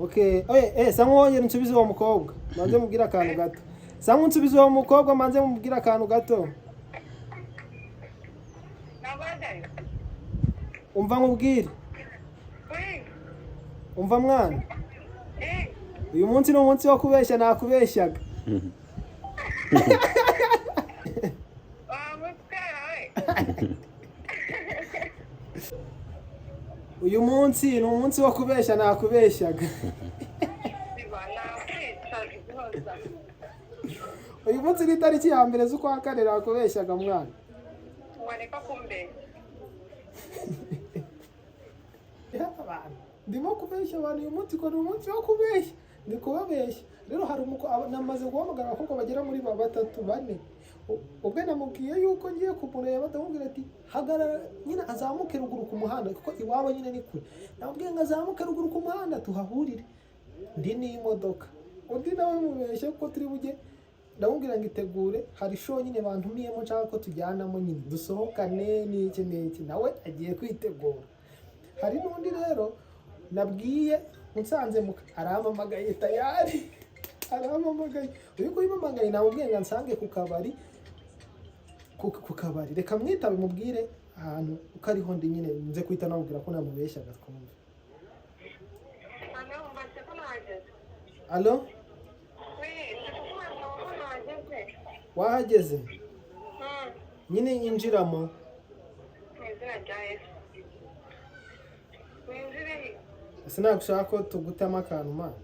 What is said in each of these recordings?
Okay, sa nkuwongera unsubize uwo mukobwa, manze mubwire akantu gato. Sa nkunsubize uwo mukobwa, manze mubwire akantu gato. Nabadaye. Umva nkubwire. Oui. Umva mwana. Eh. Uyu munsi ni umunsi wo kubeshya, nakubeshyaga. Wamutwara we. Uyu munsi ni umunsi wo kubeshya, nakubeshyaga. Ziba nakwica igihoza. Uyu munsi ni itariki ya 1 z'ukwa 4, nakubeshyaga mwana. Wareka kumbeshya. Abantu ndimo kubeshya abantu uyu munsi ko ni umunsi wo kubeshya, ndi kubabeshya. Rero hari namaze guhamagara abakobwa bagera muri batatu bane. Ubwe namubwiye yuko ngiye kumureba, ndamubwira ati hagarara nyine azamuke ruguru ku muhanda, kuko iwabo nyine ni kure. Namubwiye ngo azamuke ruguru ku muhanda tuhahurire, ndi n'imodoka. Undi nawe mubeshye ko turi bujye, ndamubwira ngo itegure, hari show nyine bantumiyemo nshaka ko tujyanamo nyine dusohokane n'iki n'iki, nawe agiye kwitegura. Hari n'undi rero nabwiye unsanze mu arampamagaye tayari, arampamagaye. Uyu nguyu umpamagaye namubwiye ngo ansange ku kabari, ku kabari. Reka mwitabe mubwire ahantu uko ariho ndi nyine, nze kuhita namubwira ko namubeshyaga twumve. Hano mbatse ko nahageze. Alo? Oui, ndi kukubaza ko nahageze. Wahageze? Mm. Nyine injiramo. Mu izina rya Yesu. Winjire he? Ese ntabwo ko tugutamo akantu mana?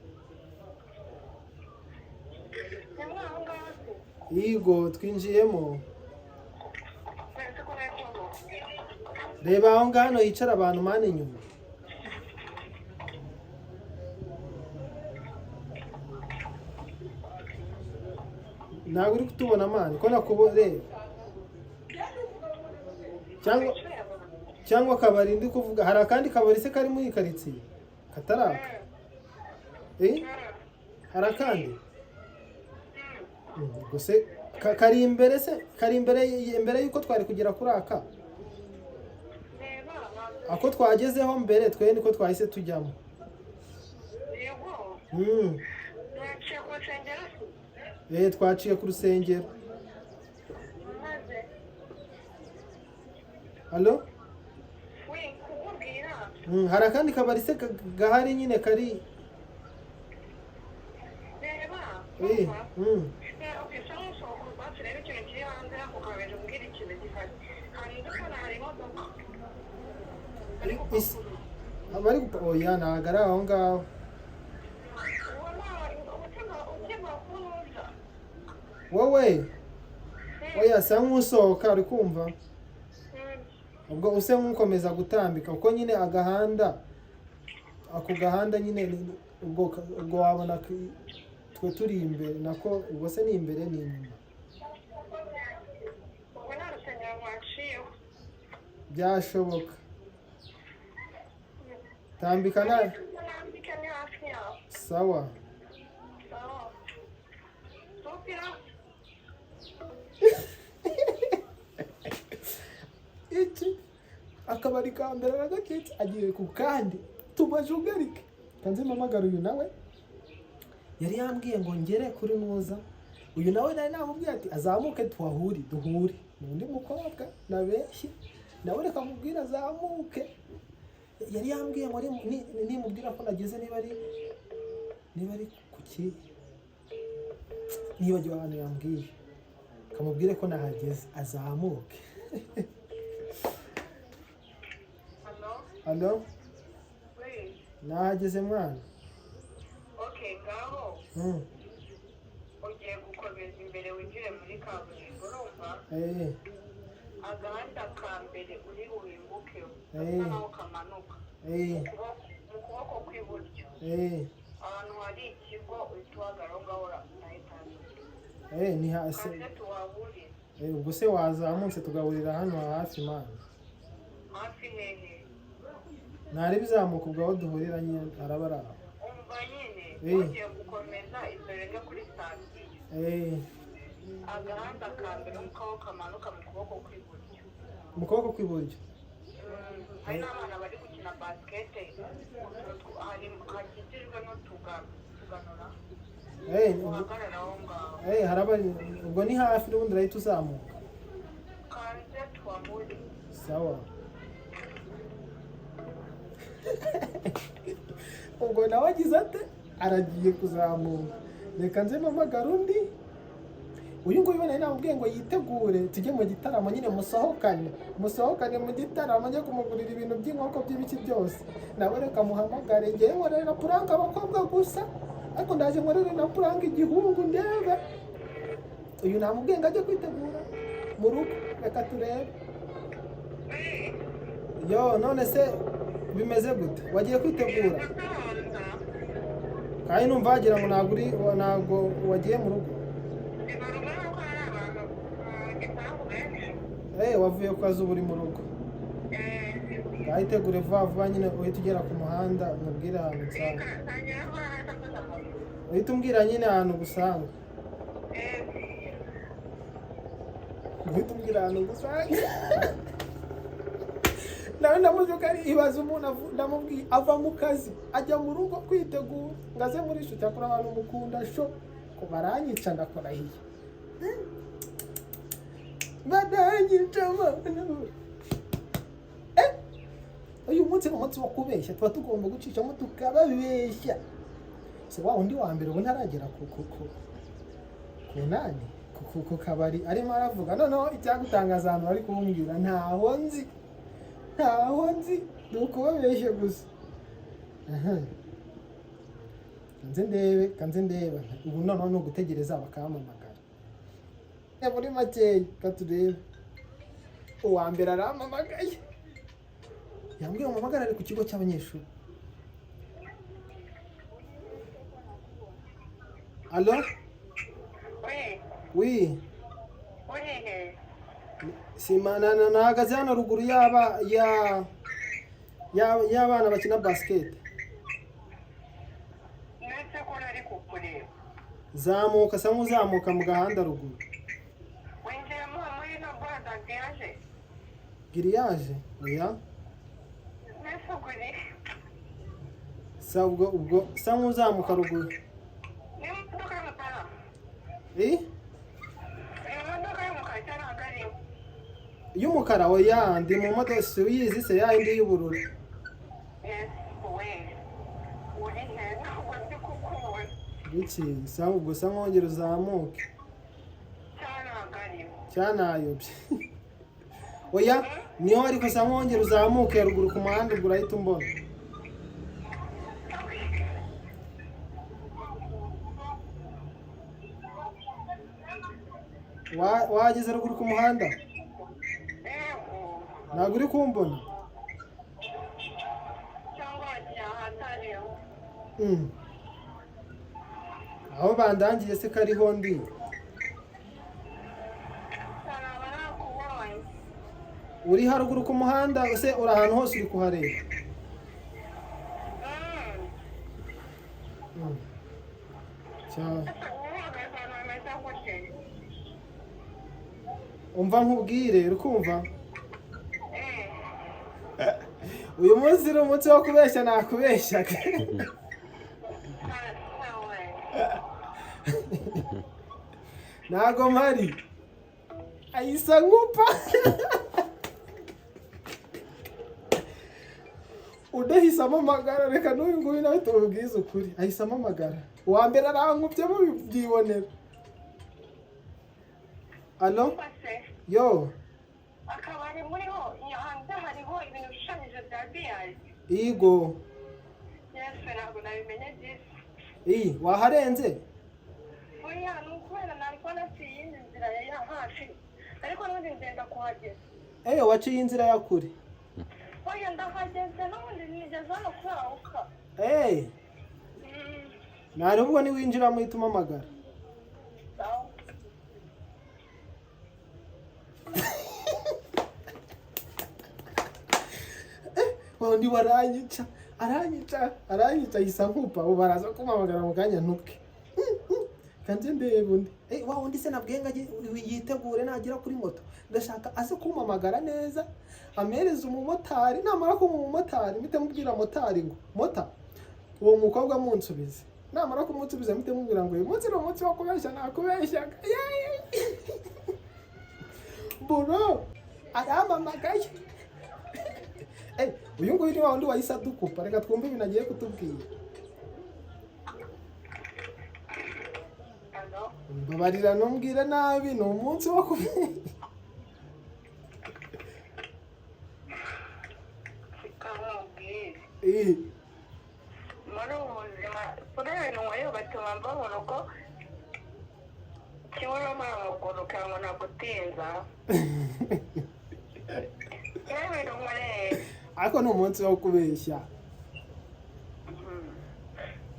Ni muri aho ngaho se? Yego, twinjiyemo. Nahise ko nari kumva. Reba aho ngaho hano hicara abantu mana inyuma. Ntabwo uri kutubona mana, ko nakubore cyangwa Wicaye abantu. cyangwa akabari ndi kuvuga. Hari akandi kabari se kari muri iyi karitsiye kataraka? Eh, hari akandi. Ubwo se kari imbere se, kari imbere imbere y'uko twari kugera kuri aka? Reba, ntabwo. Ako twagezeho mbere twe niko twahise tujyamo. Yego. Mwaciye ku rusengero se? Eh, twaciye ku rusengero. Maze. Alo? Oui, kukubwira. Hari akandi kabari se gahari nyine kari? Reba. Eh, Umva. Okay, so nkusohoka urwatsi rero ikintu kiri hanze y'ako kabari umbwira ikintu gihari. Hari ndi kubona hari imodoka. Bari gupakurura. Abari oya ntabwo ari aho ngaho. Ubona umutima ukimara kuwuza. Wowe oya, sa nk'usohoka uri kumva, ubwo use nk'ukomeza gutambika kuko nyine agahanda, ako gahanda nyine ubwo wabona twe turi imbere nako, ubwo se ni imbere ni inyuma? Ubwo nta rusengero mwaciyeho. Byashoboka, tambika na Nambike ni hafi yaho. Sawa. Sawa. Tupira. Iki akabari ka mbere aragaketse, agiye ku kandi tubajugarike. Kanze mpamagara uyu nawe yari yambwiye ngo ngere kuri nuza. Uyu nawe nari namubwiye ati azamuke tuhahure duhure. Ni undi mukobwa nabeshye nawe, reka mubwire azamuke. Yari yambwiye ngo nimubwira ko nageze, niba ari ku ki, nibagiwe ahantu yambwiye, kamubwire ko nahageze azamuke. Hello? Alo? Oui. Nahageze mwana. Okay, ngaho. Ugiye gukomeza imbere winjire muri kaburimbo, urumva? Eh. Agahanda ka mbere uri buhingukeho. Eh. Gasa naho kamanuka. Eh. Mu kuboko kw'iburyo. Eh. Ahantu hari ikigo uhita uhagarara aho ngaho na etaje. Eh, ni hasi. Kaze tuhahurire. Eh, ubwo se wazamutse tugahurira hano hafi mana? Hafi hehe? Ntari bizamuka, ubwo aho duhurira nyine araba ari aho. Umva nyine. Eh. Ugiye gukomeza imbere kuri sitasiyo. Eh. Agahanda ka mbere nk'uko kamanuka mu kuboko kw'iburyo. Mu kuboko kw'iburyo. Hari n'abana bari gukina. bakina basket, hakikijwe n'utuganura. Uhagarara aho ngaho. Haraba ubwo ni hafi, n'ubundi urahita uzamuka. Kanze twamuri. Sawa, ubwo nawe agize ate, aragiye kuzamuka. Reka nze mpamagare undi. Uyu nguyu nari namubwiye ngo yitegure tujye mu gitaramo nyine, musohokane, musohokane mu gitaramo, njye kumugurira ibintu by'inkoko, by'ibiki byose. Nawe reka muhamagare. Ngewe nkorera prank abakobwa gusa, ariko ndaje nkorere na prank igihungu ndebe. Uyu namubwiye ngo ajye kwitegura mu rugo, reka turebe. Yo, none se bimeze gute? Wagiye kwitegura? Kandi numva wagira ngo ntabwo uri, ntabwo wagiye mu rugo. Wavuye ku kazi, uba uri mu rugo? Ngaho itegure vuba vuba nyine, uhite ugera ku muhanda umubwire ahantu nsanga. Uhite umbwira nyine ahantu gusanga, uhite umbwira ahantu gusanga. Nawe ndamuzi ko ari ibaza umuntu ndamubwiye ava mu kazi ajya mu rugo kwitegura ngo aze muri show. Cyakora abantu mukunda show ko baranyica, ndakurahiye, baranyica abantu. Uyu munsi ni umunsi wo kubeshya, tuba tugomba gucishamo tukababeshya. Se wa undi wa mbere ubu ntaragera ku nani, ku kabari, arimo aravuga. Noneho icyagutangaza, ahantu bari kumbwira ntaho nzi, ntaho nzi, ni ukubabeshya gusa. Aha. Kanze ndebe, kanze ndebe. Ubu noneho ni ugutegereza bakampamagara. Muri makeya katurebe. Uwa mbere arampamagaye, yambwiye ngo mpamagarare ku kigo cy'abanyeshuri. Allo? We. Oui. Urihe? Sima nahagaze hano ruguru y'aba ya y'abana bakina basket. Ndetse ko nari kukureba. Zamuka, sa nk'uzamuka mu gahanda ruguru. Winjiyemo muri ino boîte à grillage? Grillage? Oya. Mbese ubwo uri Sa ubwo sa nk'uzamuka ruguru. Ni imodoka y'umukara? Eh? Ni imodoka y'umukara cyangwa ntabwo ariyo? Y'umukara? Oya, ndi mu modoka, si uyizi se, ya yindi y'ubururu. Yes we, uri he? Ntabwo ndi kukubona. Biki? Sa ubwo sa nk'wongera uzamuke. Cyangwa ntabwo ariyo? Cyanayobye. Oya, niho, ariko sa nk'wongera uzamuke ruguru ku muhanda, ubwo urahita umbona. Wageze ruguru ku muhanda? Yego. Ntabwo uri kumbona? Cyangwa wagiye ahatariyo? Aho bandangiye se kariho ndi? Ntabwo nakubonye. Uri haruguru ku muhanda se, uri ahantu hose uri kuhareba? Mm. Mm. Ese uhagaze ahantu hameze gute? Umva nkubwire, uri kumva? Eh. Uyu munsi ni umunsi wo kubeshya, nakubeshyaga. Nawe. Ntago mpari, ayisa nkupa udahisamo amagara. Reka n'uyu nguyu nawe tumubwize ukuri, ahisamo amagara. Uwa mbere arankubye, mubyibonera. Allo? Mbese Yo. Akabari muriho hanze hariho ibintu bishushanyije bya biyari? Igo. Yesu, ntabwo nabimenye byisi. Iyi waharenze? Oya, ni ukubera nari kubona naciye iyindi nzira ya hafi, ariko n'ubundi ngenda kuhagera. Eyo, waciye inzira ya kure. Oya, ndahageze n'ubundi, nigeze hano kurahuka. Nta nubwo niwinjiramo uhita umpamagara. Sawa. Undi waranyica, aranyica, aranyica, ahisa nkupa. Ubu baraza kumpamagara mu kanya ntuke. Kanze ndebe undi. Wa wundi se nabwiye ngo yitegure nagera kuri moto, ndashaka aze kumpamagara neza, amereze umumotari. Namara kumpa umumotari, mpite mubwira motari ngo mota uwo mukobwa munsubize. Namara kumunsubiza, mpite mubwira ngo uyu munsi ni umunsi wo kubeshya, nakubeshyaga. Yeee! Bro arampamagaye. Uyu nguyu ni wa wundi wahise adukupa. Reka twumve ibintu agiye kutubwira. Hello? Mbabarira, ntumbwire nabi, ni umunsi wo kubeshya. Kamubwire. Eh, Muri ubu buzima, kuri ibintu nk'ibi batuma mva mu rugo, kimwe no muguruka ngo nagutinza. Kuri ibintu nkoreye. Ariko ni umunsi wo kubeshya.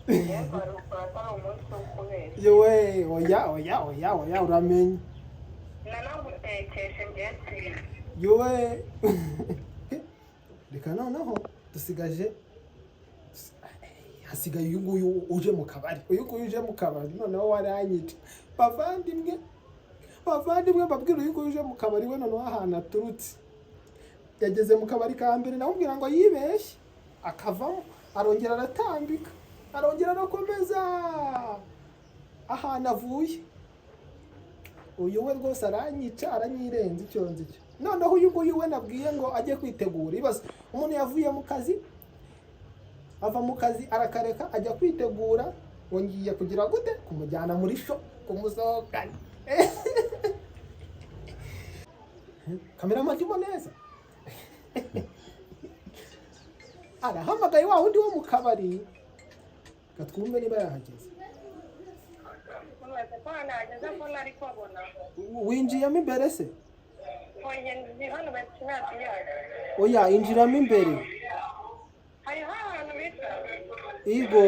Yego, rukora atari umunsi wo kubeshya. Yewe, oya, oya, oya, oya, uramenye. Nanagutekeshe ngiye nsinzi. Yewe, reka noneho dusigaje, hasigaye uyu nguyu uje mu kabari. Uyu nguyu uje mu kabari noneho waranyica. Bavandimwe, bavandimwe, mbabwira, uyu nguyu uje mu kabari we noneho ahantu aturutse, yageze mu kabari ka mbere, namubwira ngo yibeshye akavamo, arongera aratambika, arongera arakomeza. Ahantu avuye, uyu we rwose aranyica, aranyirenza icyo nzi cyo. Noneho uyu nguyu we nabwiye ngo ajye kwitegura. Ibaze, umuntu yavuye mu kazi, ava mu kazi arakareka, ajya kwitegura ngo ngiye kugira gute, kumujyana muri show, kumusohokana. Cameraman neza arahamagaye wa wundi wo mu kabari. Katwumve niba yahageze. Mubaze ko nageze ko nari kubona. Winjiyemo imbere se? Oya, ndi hano bakina biyari. Oya, injiramo imbere. Hariho ahantu bita Igo.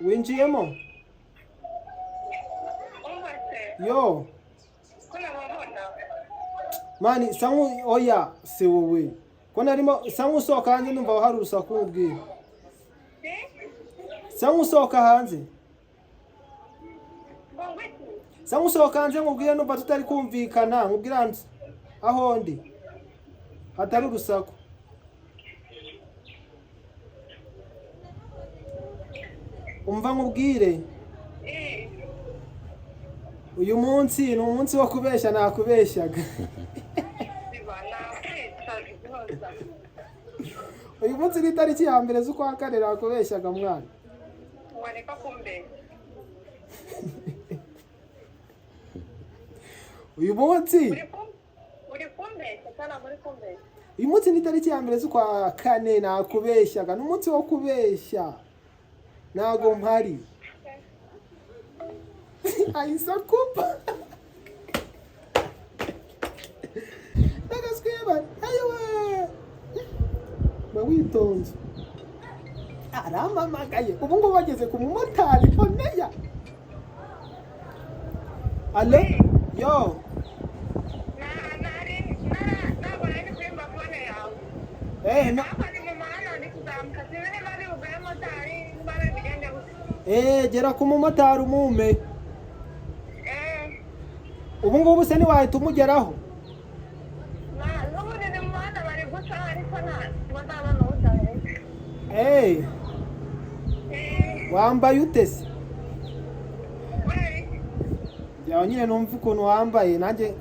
Winjiyemo? Umva se. Yo. Ko nababona. Mani sa nku, oya, si wowe ko narimo, sa nk'usohoka hanze, numva hari urusaku nkubwira. Si? Sa nk'usohoka hanze. Ngo ngwiki? Sa nk'usohoka hanze nkubwire, numva tutari kumvikana. Nkubwira nzi aho ndi hatari urusaku. Umva nkubwire. Eh, Uyu munsi ni umunsi wo kubeshya, nakubeshyaga. Ziba nakwica rwose. Uyu munsi ni itariki ya 1 z'ukwa 4, nakubeshyaga mwana. Wareka kumbeshya. Uyu munsi Uri kumbeshya cyangwa ntabwo uri kumbeshya? Uyu munsi ni itariki ya 1 z'ukwa 4, nakubeshyaga, ni umunsi wo kubeshya, ntago mpari. Ahise akupa n'agasweba. Ayiwe, ba witonze. Arampamagaye ubu ngubu, bageze ku mumotari oneya. Allo, yo. Na nari ntabwo nari kuri phone yawe. Na, Ntabwo ndi mu muhanda, ndi kuzamuka, sinzi niba ari bugure motari, niba ari bugende gute. Gera ku mumotari umume. Eh, Ubu ngubu se ntiwahita umugeraho? Na n'ubundi ni mu muhanda bari guca, ariko ntabwo ndabona uwutahetse. Eh, Wambaye ute se? Kubera iki? Jyawe nyine numva ukuntu wambaye nanjye.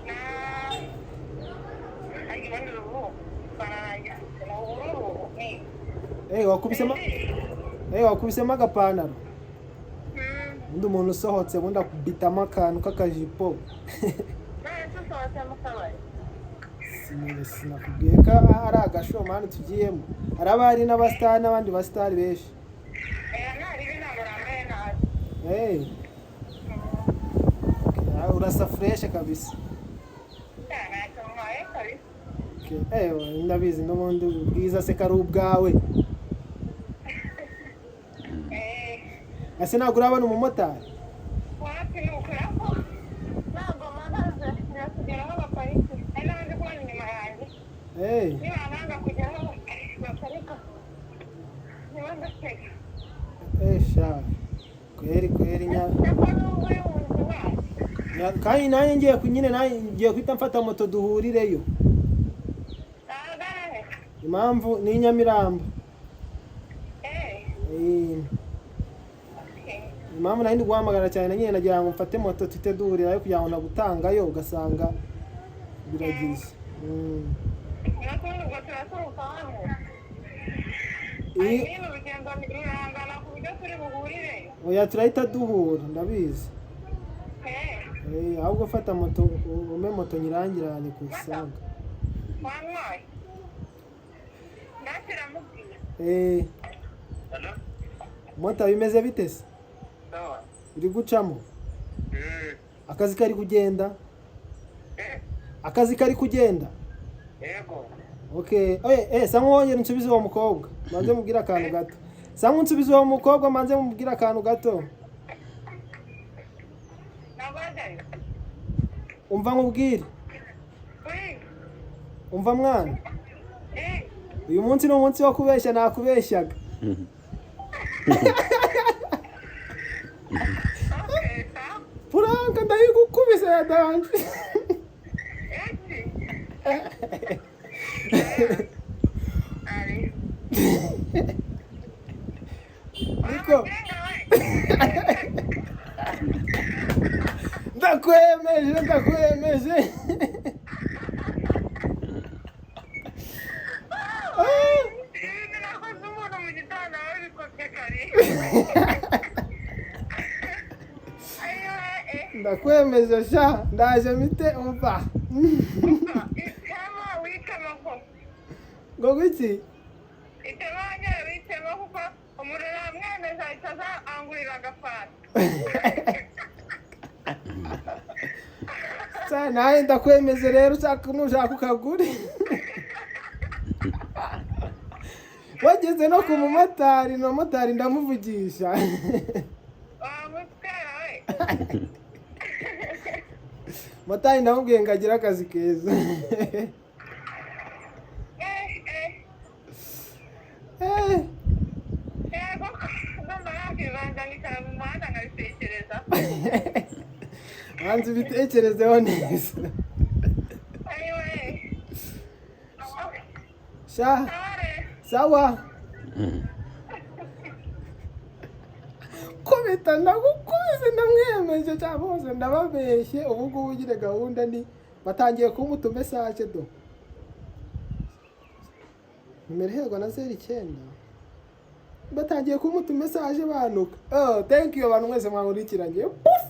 Na ariko ubundi ubu barayanditse ni ubururu ni Wakubisemo wakubisemo agapantaro. Ubundi umuntu usohotse, ubundi akubitamo akantu k'akajipo. None se usohotse mu kabari? Sinakubwiye ko ari agashomani tugiyemo? Haraba hari n'abasitari n'abandi basitari benshi. Oya, ntaribi, ntabwo nambaye nabi. Okay, urasa fresh kabisa. Ntacyo ntwaye kabisa. Okay. Ndabizi n'ubundi ubwiza se ko ari ubwawe. Eh, Ese ntabwo urabona umumotari? Wapi, ni ukuri ko ntabwo mpagaze, ngiye kugera aho baparitse, hari n'abandi kubona inyuma yanjye. Niba kujya aho baparika, niba ndatega. Sha, kweri kweri nya. Cyangwa n'ubwo y'ubuntu bacu. Kandi nanjye ngiye nyine nanjye ngiye guhita mfata moto duhurireyo. Ahagana he? Impamvu ni i Nyamirambo. Okay. Impamvu nari ndi guhamagara cyane nyine, nagira ngo mfate moto tuhite duhurirayo kugira ngo nagutangayo ugasanga biragize. Natwe ubwo turaturuka hano. Iyi nyine urugendo rurangana ku buryo turi buhurire. Oya, turahita duhura, ndabizi. Ahubwo fata moto umpe moto nyirangirane ku isanga. Wanywaye natwe iramubwiye. Mota, bimeze bite se? Sawa. Uri gucamo? Akazi kari kugenda? Akazi kari kugenda? Yego. Okay. Sa nkuwongera unsubize uwo mukobwa, manze mubwire akantu gato. Sa nkunsubize uwo mukobwa, manze mubwire akantu gato. Nabajyayo. Umva nkubwire. Umva mwana. Uyu munsi ni umunsi wo kubeshya, nakubeshyaga. Okay, sawa. Prank ndayigukubise ya danger. Eki ari. Niko. Wamugenga we. Ndakwemeje, ndakwemeje. Ah! Ibintu nakoze umuntu mu gitondo wabikobye kare. Ayiwe. Ndakwemeje sha, ndaje mite umva. Itema witema ko. Ngo gwiki? Itema wongere witema kuko umuntu namwemeza ahita aza angurira agafanta. Sa nawe ndakwemeze rero, ushaka nushaka ukagure. Wageze no ku mumotari, na motari ndamuvugisha. Wamutwara we. Motari ndamubwiye ngo agire akazi keza. Yego, ndumva nakibanza nkicara mu muhanda nkabitekereza. Banza ubitekerezeho neza. Ayiwe. Sha. Sawa rero. Sawa. Kubita ndagukubise, ndamwemeje cyangwa bose ndababeshye. Ubu ngubu nyine gahunda ni batangiye kumpa utumessage do nimero iherwa na 09, batangiye kumpa utumessage banuka. Oh, thank you abantu mwese mwankurikiranye. Puf.